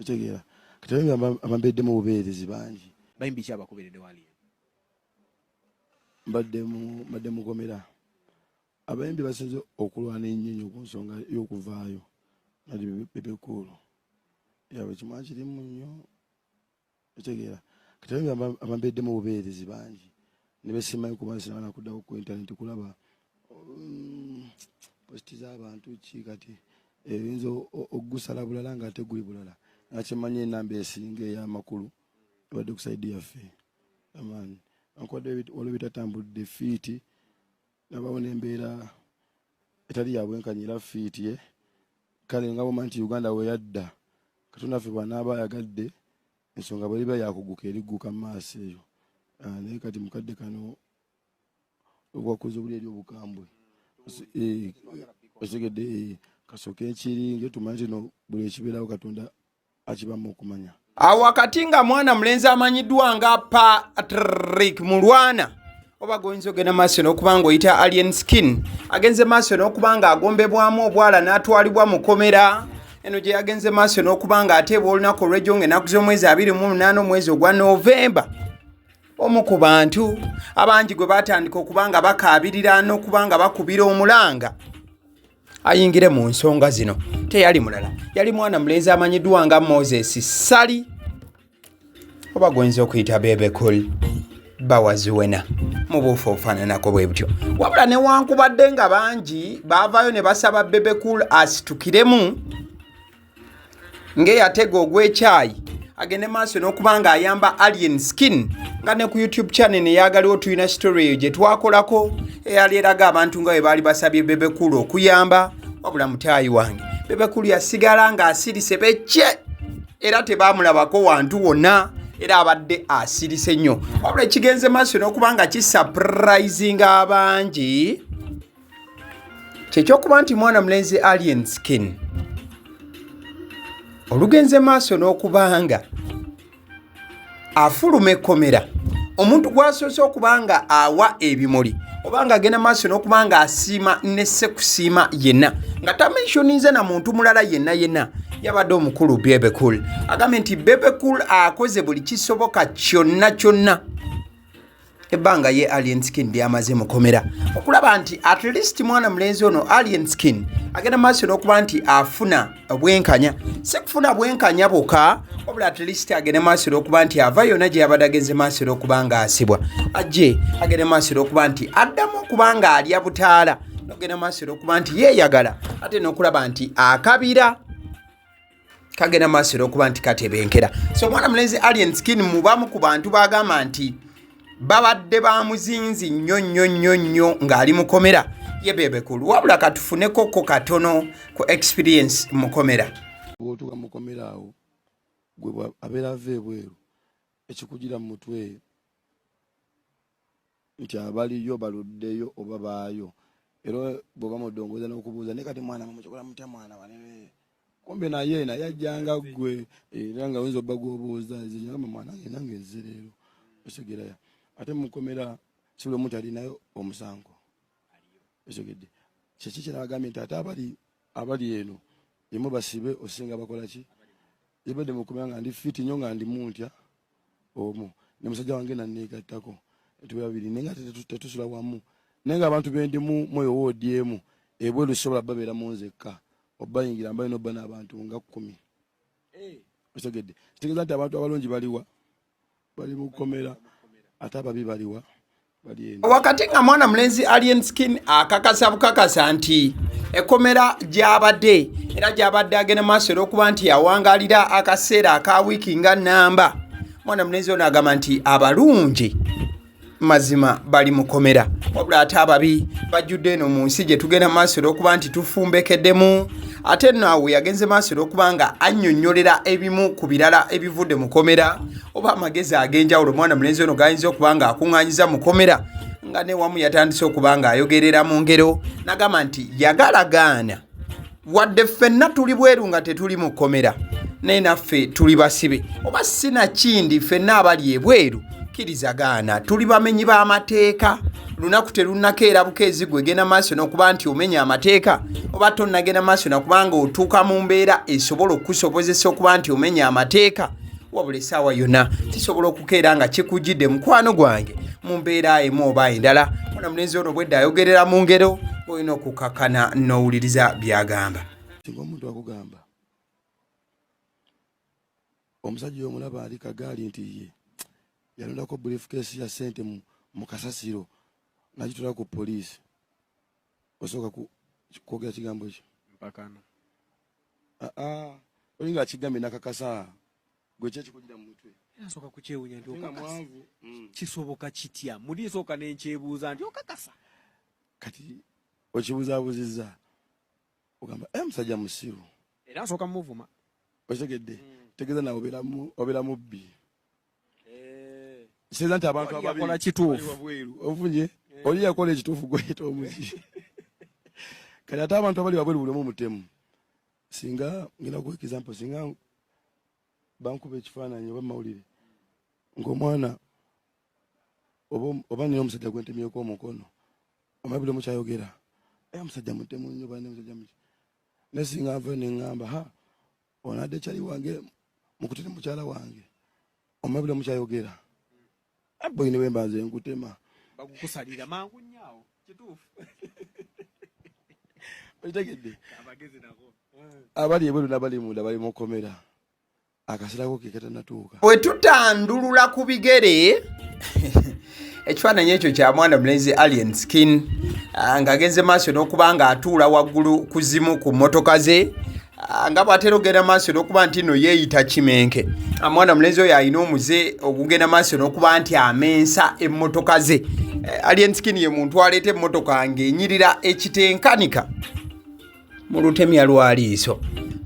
Otegeera? Kati abayimbi abambeddemu obubeerezi bangi. Bayimbi ki abakuberedde wali? Mbadde mukomera. Abayimbi basinze okulwana ennyo ennyo ku nsonga y'okuvaayo nali Bebe Cool. Yabwe kimu akirimu nnyo. Otegeera? Kati abayimbi abambeddemu obubeerezi bangi ne besimanyi kuba sinaba nakuddako ku internet kulaba posti z'abantu ki kati eyinza okugusala bulala ng'ate guli bulala nga kyemanyi enamba esinga ey'amakulu ebadde ku saidi yaffe amaanyi ankwadde waliwo bitatambudde fiiti nabawo n'embeera etali ya bwenkanya era fiiti ye kale nga bwomanyi nti Uganda weyadda Katonda ffe bw'anaaba ayagadde ensonga bweriba yakuguka erigguka mu maaso eyo. Ah, naye kati mukadde kano obwakoze obuli eri obukambwe eh, otegedde eh, kasooke ekiringe tumanye nti no buli ekibeerawo Katonda akibamu okumanya. Awo wakati nga mwana mulenzi amanyiddwa nga Patrick Mulwana oba goyinza ogenda maaso n'okuba nga oyita Alien Skin agenze maaso n'okuba nga agombebwamu obwala n'atwalibwa mu kkomera eno gye yagenze maaso n'okuba nga ateebwa olunaku olw'ejjo ng'ennaku z'omwezi 28 omwezi ogwa Novemba. Omu ku bantu abangi gwe baatandika okuba nga bakaabirira n'okuba nga bakubira omulanga ayingire mu nsonga zino teyali mulala, yali mwana mulenzi amanyiddwa nga Moses Ssali oba gwoyinza okuyita Bebe Cool Bawaziwena mu buufu obufaananako bwe butyo. Wabula newankubadde nga bangi baavaayo ne basaba Bebe Cool asitukiremu ng'eyatega ogw'ekyayi agende maaso n'okuba ng'ayamba Alien Skin nga ne ku YouTube channel eyagaliwo tulina story eyo gye twakolako eyali eraga abantu nga bwe baali basabye Bebe Cool okuyamba. Wabula mutaayi wange Bebe Cool yasigala ng'asirise becce era tebaamulabako wantu wonna era abadde asirise nnyo. Wabula ekigenze maaso n'okuba nga kisapurayizinga abangi kyekyokuba nti mwana mulenzi Alien Skin olugenze maaso n'okubanga afuluma ekkomera omuntu gwasoose okuba nga awa ebimuli oba nga agenda maaso n'okuba nga asiima ne sekusiima yenna nga tamentioninze na muntu mulala yenna yenna yabadde omukulu Bebe Cool. Agambye nti Bebe Cool akoze buli kisoboka kyonna kyonna ebbanga ye Alien Skin lyamaze mukomera okulaba nti at least mwana mulenzi ono Alien Skin agenda maaso n'okuba nti afuna obwenkanya, si kufuna bwenkanya bwokka wabula at least agenda maaso n'okuba nti ava yonna gye yabadde agenze maaso n'okuba nga asibwa ajje agenda maaso n'okuba nti addamu okuba nga alya butaala n'ogenda maaso n'okuba nti yeeyagala ate n'okulaba nti akabira kagenda maaso era okuba nti katebenkera. So omwana mulenzi Alien Skin mubamu ku bantu bagamba nti babadde ba muzinzi nnyo nnyo nnyo nnyo ng'ali mukomera ye Bebe Cool. Wabula katufuneko ko katono ku experience mukomera. Bw'otuuka mukomera awo gwe abeera ava ebweru ekikugira mu mutwe nti abaliyo baluddeyo oba baayo era bw'oba mudongoza n'okubuuza naye kati mwana mukikola mutya mwana wanene kumbe naye naye ajjanga ggwe era nga oyinza obba gw'obuuza nze mwana wange nange nze leero otegeeraya ate mukomera si buli omu nti alinayo omusango otegedde kyeki kyenabagambye nti ate abali eno emu basibe osinga bakola ki ebadde mukomera nga ndi fiti nnyo nga ndimu ntya omu ne musajja wange naneegattako tube babiri naye nga tetusula wamu naye nga abantu bendimu mweyo woodi emu ebweru sisobola babeera mu nzekka obayingira mbalina obba n'abantu nga 10 otegedde kitegeeza nti abantu abalungi baliwa bali mukomera ate ababi baliwa. Wakati nga mwana mulenzi Alien Skin akakasa bukakasa nti ekkomera gy'abadde era gy'abadde agenda maaso era okuba nti yawangalira akaseera aka wiiki nga nnamba, mwana mulenzi ono agamba nti abalungi mazima bali mukomera wabula ate ababi bajjudde eno mu nsi gye tugenda maaso era okuba nti tufumbekeddemu. Ate nno awo yagenze maaso era okuba nga annyonnyolera ebimu ku birala ebivudde mukomera oba amagezi ag'enjawulo omwana mulenzi ono gayinza okuba nga akuŋŋanyiza mukomera nga newamu yatandise okuba nga ayogerera mu ngero nagamba nti yagalagaana wadde ffenna tuli bweru nga tetuli mu kkomera naye naffe tuli basibe oba sinakindi ffenna abali ebweru Kkiriza gaana, tuli bamenyi b'amateeka. Lunaku terunnakeera bukeezi gwe genda maaso n'okuba nti omenya amateeka, oba tonnagenda maaso nakubanga otuuka mu mbeera esobola okukusobozesa okuba nti omenya amateeka. Wabula essaawa yonna kisobola okukeera nga kikujjidde, mukwano gwange, mu mbeera emu oba endala. Mwana mulenzi ono bwedda ayogerera mu ngero, olina okukakkana n'owuliriza by'agamba. Singa omuntu akugamba omusajja omulaba ali kagaali nti ye yalondako briefcase ya sente mu kasasiro nagitwala ku poliisi, osooka kwogera kigambo ki? Mpakana. Aa, olinga akigambye nakakasa, gwe ki ekikugira mu mutwe? Era nsooka kukyewunya nti Ate nga okakasa mwavu. Kisoboka kitya? Muli nsooka nenkyebuuza nti okakasa? Kati okibuzaabuzizza, ogamba e musajja musiru. Era nsooka muvuma. Okitegedde? Tegeeza nawe obeera mubbi. Kitegeeza nti abantu Oli ababi yakola kituufu. bali wabweru. Ofunye oli yakola ekituufu, gweyita omuki. Kati ate abantu abali wabweru buli omu mutemu. Singa ngenda kuwa example, singa bankuba ekifaananyi oba mawulire ng'omwana oba nina omusajja gwentemyeko omukono, omanyi buli omu kyayogera, "Eh, omusajja mutemu nnyo, bane musajja muki." Naye singa nvayo neŋŋamba, "Ha, onadde kyali wange mukutire mukyala wange," omanyi buli omu kyayogera, "Boyi, ne bwemba nze nkutema." Bagukusalira mangu nnyo awo, kituufu. Okitegedde? Abagezi nako. Abali ebweru n'abali munda bali mukomera, akaseerako ke katanatuuka. Bwe tutandulula ku bigere, ekifaananyi ekyo kya mwana mulenzi Alien Skin, ng'agenze maaso n'okuba ng'atuula waggulu ku zimu ku mmotoka ze, nga bw'atera okugenda maaso n'okuba nti nno yeeyita kimenke. Mwana mulenzi oyo alina omuze ogugenda maaso n'okuba nti amensa emmotoka ze. Alien Skin ye muntu aleeta emmotoka ng'enyirira ekitenkanika mu lutemya lwa liiso,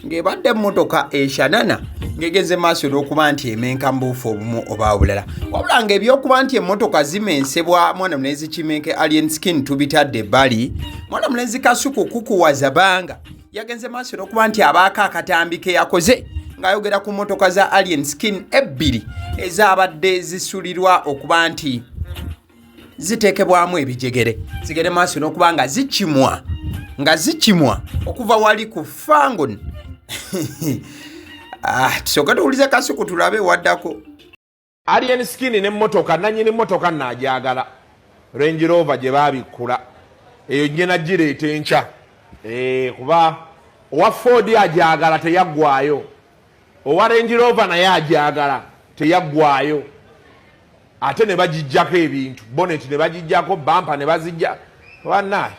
ng'ebadde emmotoka eshanana ng'egenze maaso n'okuba nti emenka mu buufu obumu oba obulala. Wabula ng'ebyokuba nti emmotoka zimensebwa mwana mulenzi kimenke Alien Skin tubitadde ebbali, mwana mulenzi Kasuku kukuwaza banga yagenze maaso n'okuba nti abaako akatambi ke yakoze ng'ayogera ku mmotoka za Alien Skin ebbiri ezabadde zisulirwa okuba nti ziteekebwamu ebijegere, zigende maaso n'okuba nga zikimwa okuva wali ku Fangon. Tusooke tuwulize Kasuku tulabe waddako. Alien Skin n'emmotoka, nannyini mmotoka naagyagala, Range Rover gye baabikkula eyo, ngenda gireeta enkya. Kuba owa Ford agyagala teyaggwayo, owa Range Rover naye agyagala teyaggwayo, ate ne bagijjako ebintu, bonnet ne bagijjako, bumper ne bazijja. Bannaye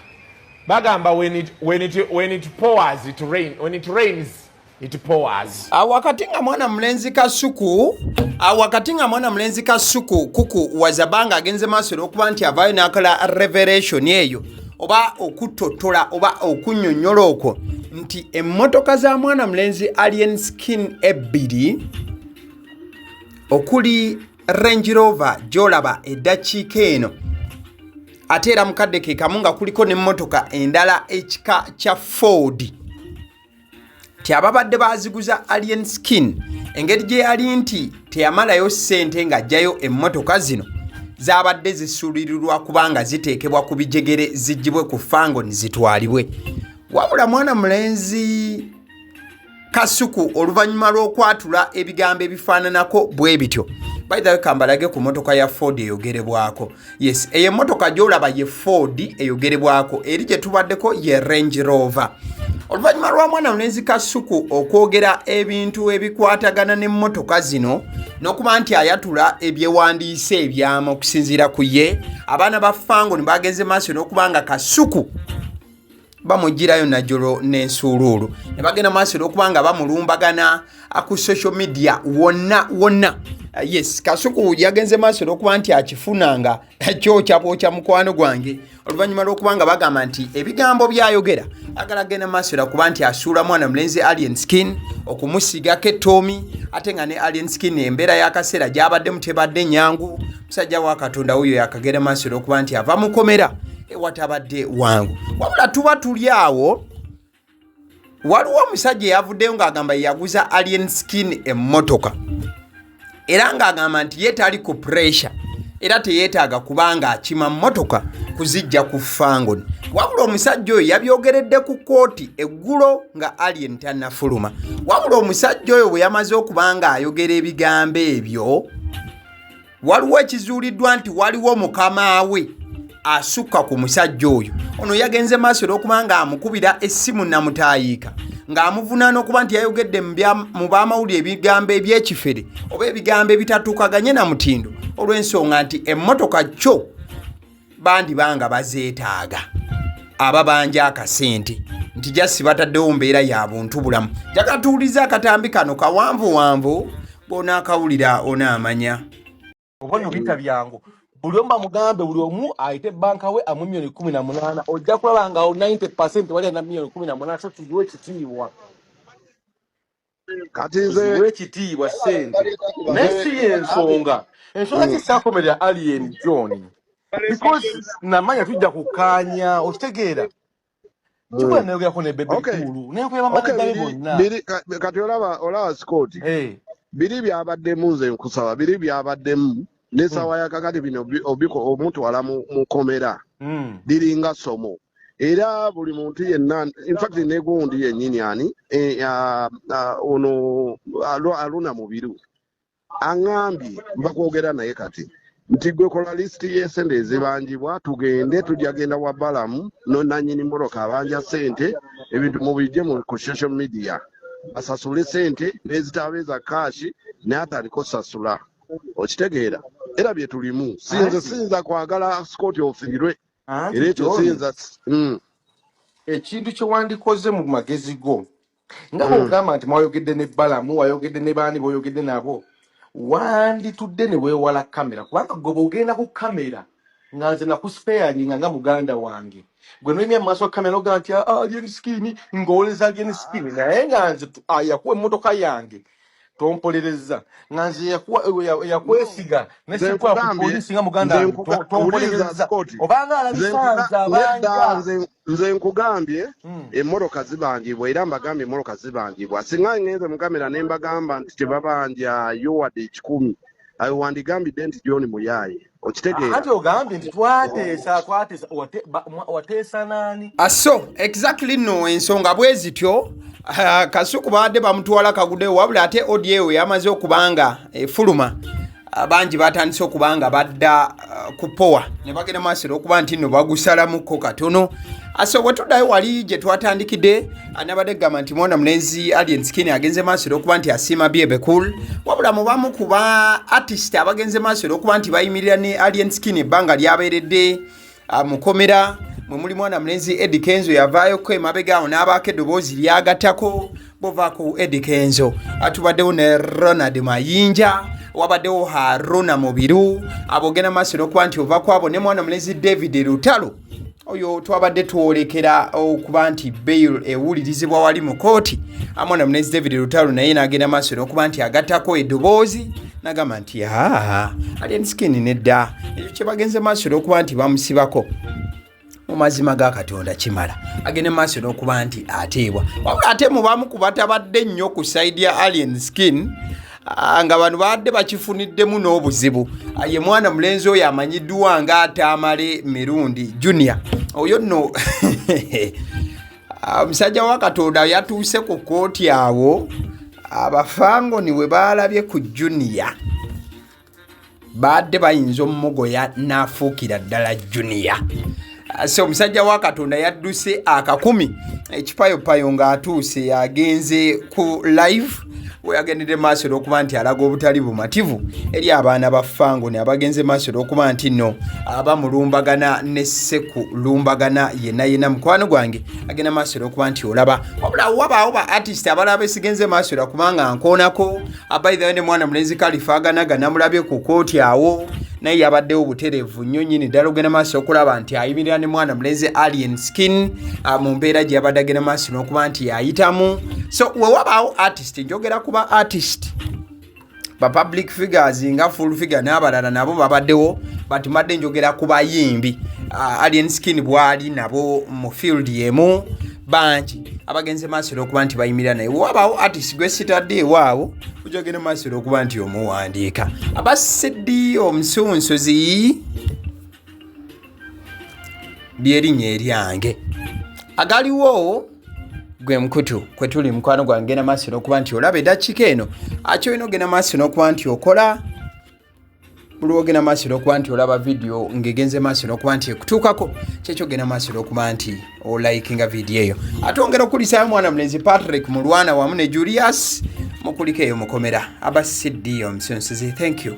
bagamba when it pours it rain, when it rains it pours. Awakati nga mwana mulenzi Kasuku kuku wazabanga agenze maaso n'okuba nti avaayo n'akola revelation eyo, oba okutottola oba okunnyonnyola okwo nti emmotoka za mwana mulenzi Alien Skin ebbiri, okuli Range Rover gy'olaba eddakiika eno, ate era mukadde ke kamu nga kuliko n'emmotoka endala ekika kya Ford, ti ababadde baziguza Alien Skin, engeri gye yali nti teyamalayo ssente ng'ajjayo emmotoka zino, zabadde zisulirirwa kubanga ziteekebwa ku bijegere zijjibwe ku Fangon zitwalibwe. Wabula mwana mulenzi Kasuku oluvannyuma lw'okwatula ebigambo ebifaananako bwe bityo, by the way, kambalage ku motoka ya Ford eyogerebwako. Yes, eyo emmotoka gy'olaba ye Ford eyogerebwako, eri gye tubaddeko ye Range Rover. Oluvannyuma lwa mwana mulenzi Kasuku okwogera ebintu ebikwatagana n'emmotoka zino n'okuba nti ayatula ebyewandiise ebyama okusinziira ku ye, abaana ba Fango ne bagenze maaso n'okuba nga Kasuku bamugirayo najolo n'ensuuluulu ne bagenda maaso n'okuba nga bamulumbagana ku social media wonna wonna. Yes, Kasuku yagenze maaso n'okuba nti akifuna nga kyokya bwokya, mukwano gwange, oluvannyuma lw'okuba nga bagamba nti ebigambo byayogera agala genda maaso era kuba nti asuula mwana mulenzi Alien Skin okumusigako ettoomi, ate nga ne Alien Skin embeera y'akaseera gy'abaddemu tebadde nyangu. Musajja wa Katonda wuyo yakagenda maaso n'okuba nti ava mukomera ewatabadde wangu. Wabula tuba tuli awo, waliwo omusajja eyavuddeyo ng'agamba yeyaguza Alien Skin emmotoka, era ng'agamba nti ye tali ku pressure. Era teyeetaaga kubanga akima mmotoka kuzijja ku Fangoni. Wabula omusajja oyo yabyogeredde ku kkooti eggulo nga Alien tannafuluma. Wabula omusajja oyo bwe yamaze okuba nga ayogera ebigambo ebyo, waliwo ekizuuliddwa nti waliwo mukama we asukka ku musajja oyo. Ono yagenze maaso era okuba nga amukubira essimu namutaayiika ng'amuvunaana okuba nti yayogedde mu b'amawulire ebigambo eby'ekifere oba ebigambo ebitatuukaganye na mutindo, olw'ensonga nti emmotoka kyo bandiba nga bazeetaaga ababanja akasente nti jasi bataddewo mbeera ya buntu bulamu. Njagala tuwulize akatambi kano kawanvuwanvu, bw'onaakawulira onaamanya. Oba no bita byangu, buli omu bamugambe, buli omu ayite banka we amu miliyoni 18, ojja kulaba nga awo 90% wali na miliyoni 18. So tuziwe ekitiibwa. Kati nze Tuziwe ekitiibwa sente, naye nze si yensonga. Ensonga kisaakomerera Alien John, because namanya tujja kukkaanya, okitegeera kibula. Nayogerako ne Bebe Cool, nenkuya bamanaja be biri bonna. Biri kati olaba Scott, biri byabaddemu, nze nkusaba, biri byabaddemu n'essaawa ya kakati bino omutwala mu komera liringa ssomo, era buli muntu yenna, infact negundi yennyini ani ono Aluna Mubiru aŋŋambye nva kwogera naye kati nti gwe kola lisiti y'esente ezibanjibwa, tugende, tujja genda wa Balamu no nannyini mmotoka abanja sente, ebintu mubijje ku social media, basasule sente n'ezitaba eza cash, naye atandika osasula, okitegeera? Era bye tulimu, sinze Anti siyinza kwagala Scott ofiirwe anti era ekyo John, siyinza ekintu kye wandikoze mu magezi go, nga bw'ogamba nti mwayogedde ne Balamu, wayogedde ne baani b'oyogedde nabo, wanditudde ne weewala kamera, kubanga gwe bw'ogenda ku kamera nga nze nakusparinga nga muganda wange, gwe noyimya mu maaso ga kamera n'ogamba nti, "Ah, Alien Skin," ng'owoleza Alien Skin, naye nga nze yakuwa emmotoka yange tompolereza, nga nze yakwesiga Nze nesikuwa ku nkugambye poliisi nga muganda nze wange wuliriza tompolereza Scott, obanga nze alabisa nze nedda, abanja. nze nkugambye emmotoka zibanjibwa, era mbagambye emmotoka zibanjibwa. Singa ngenze mu kamera ne mbagamba nti tebabanjayo wadde 100, ayo wandigambidde nti John muyaaye, okitegeera? Anti ogambye nti twateesa, twateesa, wateesa naani? So exactly nno ensonga bwe zityo. Kasuku babadde bamutwala kaguddeyo, wabula ate audio yamaze okubanga efuluma, bangi batandise okuba nga badda ku powa ne bagenda maaso era okuba nti nno bagusalamuko katono. So bwe tuddayo wali gye twatandikidde, nabadde gamba nti mwana mulenzi Alien Skin agenze maaso era okuba nti asiima Bebe Cool. Wabula mu bamu ku ba artist abagenze maaso era okuba nti bayimirira ne Alien Skin ebbanga lyabeeredde mukomera, mwe muli mwana mulenzi Eddie Kenzo. Yavaayoko emabega awo n'abaako eddoboozi lyagatako. Bovaako Eddie Kenzo, atubaddewo ne Ronald Mayinja, wabaddewo Haruna Mubiru, abogenda maaso n'okuba nti ova kwabo ne mwana mulenzi David Lutalo. Oyo twabadde twolekera okuba nti bail ewulirizibwa wali mu kooti, amwana mulenzi David Lutalo naye n'agenda maaso n'okuba nti agattako eddoboozi n'agamba nti aa, Alien Skin nedda, ekyo kye bagenze maaso n'okuba nti bamusibako, mu mazima ga Katonda kimala agende maaso n'okuba nti ateebwa. Wabula ate mu bamu ku batabadde nnyo ku side ya Alien Skin, nga bano babadde bakifuniddemu n'obuzibu, ye mwana mulenzi oyo amanyiddwa nga Tamale Mirundi Junior. Oyo nno omusajja wa Katonda yatuuse ku kkooti awo, abafangoni we baalabye ku Junior baadde bayinza omumugoya n'afuukira ddala Junior. So omusajja wa Katonda yadduse akakumi ekipayopayo ng'atuuse agenze ku live, we yagendedde maaso olw'okuba nti alaga obutali bumativu eri abaana ba Fangoni abagenze maaso olw'okuba nti nno abamulumbagana ne sekulumbagana yenna yenna. Mukwano gwange agenda maaso olw'okuba nti olaba, wabula wabaawo ba artist abalala besigenze maaso lwakubanga nkoonako. By the way, ne mwana mulenzi Kalifa Aganaga namulabye ku kooti awo, naye yabaddewo butereevu nnyo nnyini ddala ogenda maaso okulaba nti ayimirira ne mwana mulenzi Alien Skin mu mbeera gye yabadde agenda maaso n'okuba nti ayitamu. So we wabaawo artist, njogera kuba artist ba public figures nga Full Figure n'abalala nabo babaddewo, but mbadde njogera ku bayimbi, Alien Skin bwali nabo mu field yemu. Bangi abagenze maaso era okuba nti bayimirira naye. Wabaawo artist gwe sitadde ewaawo, ojja genda maaso era okuba nti omuwandiika. Aba CD omusunsuzi lyerinnya eryange agaliwo gwe mukutu kwe tuli. Mukwano gwange, genda maaso n'okuba nti olaba eddakiika eno akyolina ogenda maaso n'okuba nti okola buli wogenda maaso n'okuba nti olaba vidiyo ng'egenze maaso n'okuba nti ekutuukako, kyekyo ogenda maaso n'okuba nti olikinga vidiyo eyo. Ate ongera okulisayo mwana mulenzi Patrick Mulwana wamu ne Julius, mukuliko eyo mukomera. Aba CD omusunsuzi, thank you.